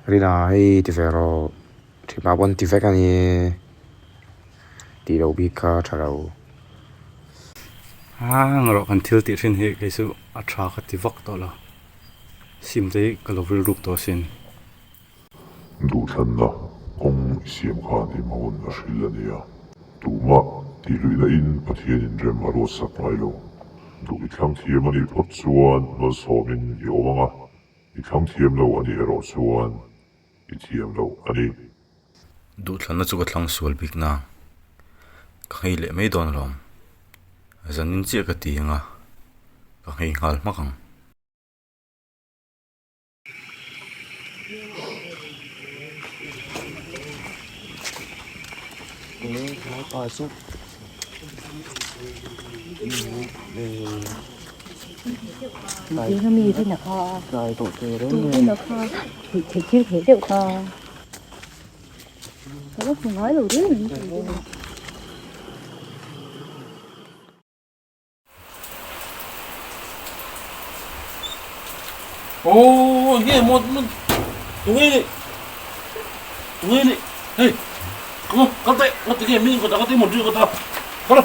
Rina hei ti ve rawh ṭhipa pawn ti vek a ni tih loh bik kha a ṭha lo. Ang rawh kan thil tih thin hi kei chu a tha ka ti vak tawh lo sim te hi ka lo rilruk tawh asin. Duhthlanna kawng i siam khan i hma hun a hril a nia. Tumah tihluihna in Pathian in rem a ruatsak ngai lo. Duh i thlang thiam a nih phawt chuan malsawmin i awm ang a, i thlang thiam lo a nih erawh chuan i thiam lo a ni. Duhthlanna chu ka thlang sual bik nang. Ka nghei leh mai dawn alawm. Zanin chiah ka ti ang a, ka nghei nghal hmak ang. Aw nge maw tunge ni tunge ni hei come on kal teh nga tinge mi ka ta ka ti maw ka ta kal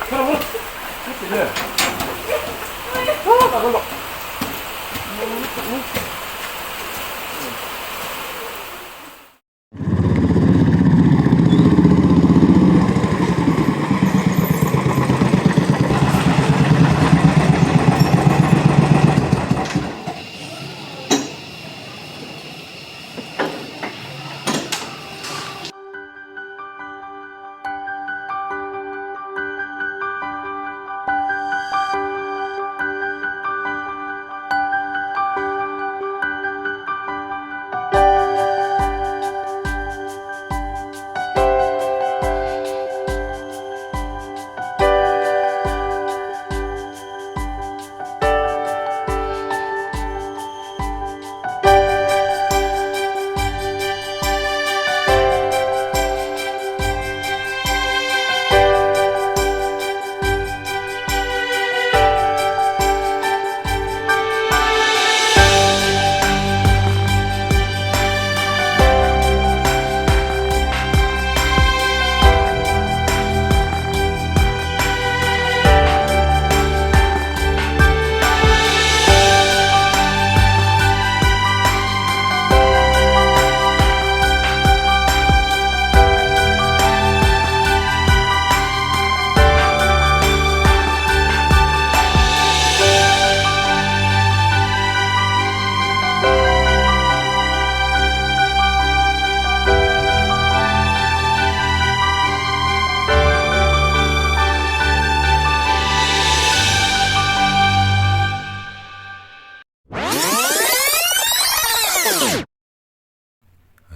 kal kal tinge kal kal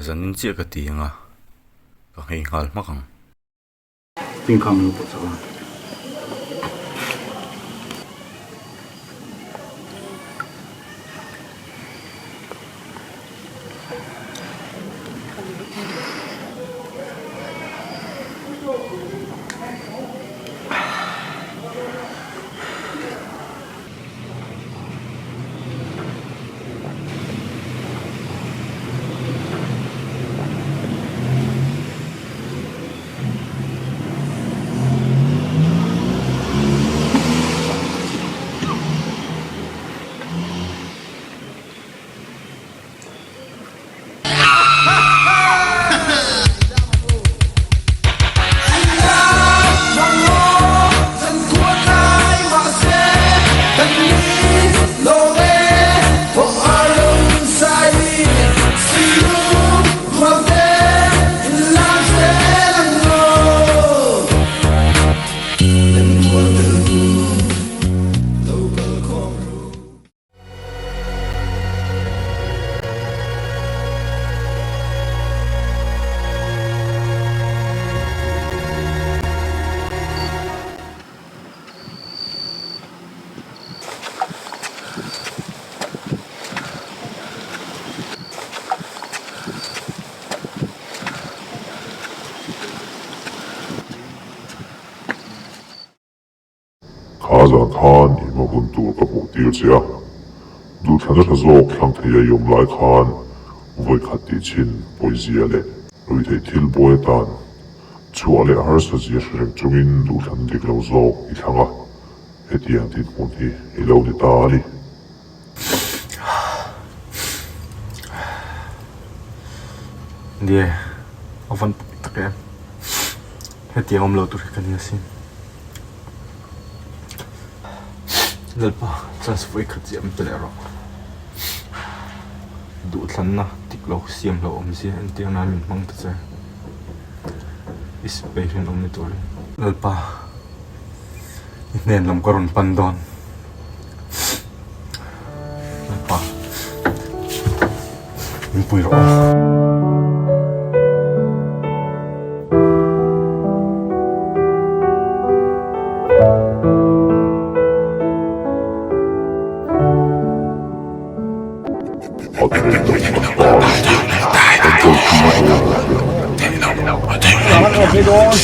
Zanin chiah ka ti ang a, ka nghei nghal hmak ang. Ping kham lo pawh chak a. Kha zan khan i hma hun tur ka hmuh tir che a, duhthlanna tha zawk thlang thei a i awm lai khan. Vawikhat tih chhin pawizia leh ruihtheih thil buai atan chhuah leh harsa zia hre reng chungin duhthlan dik lo zawk i thlang a, hetiang dinhmun hi i lo ni ta a ni. Nie, a van pawi tak em. Hetiang awm lo tur hi ka ni asin. Lalpa, chance vawi khat chiah min pe leh rawh. Duhthlanna dik lo siam hlauh awmzia entir nan min hmang ta che. I sipai hian awm ni turin. Lalpa, i hnen lam ka rawn pan dawn. Lalpa, min pui rawh aw. A theih loh kan ta kan kalpui dawn.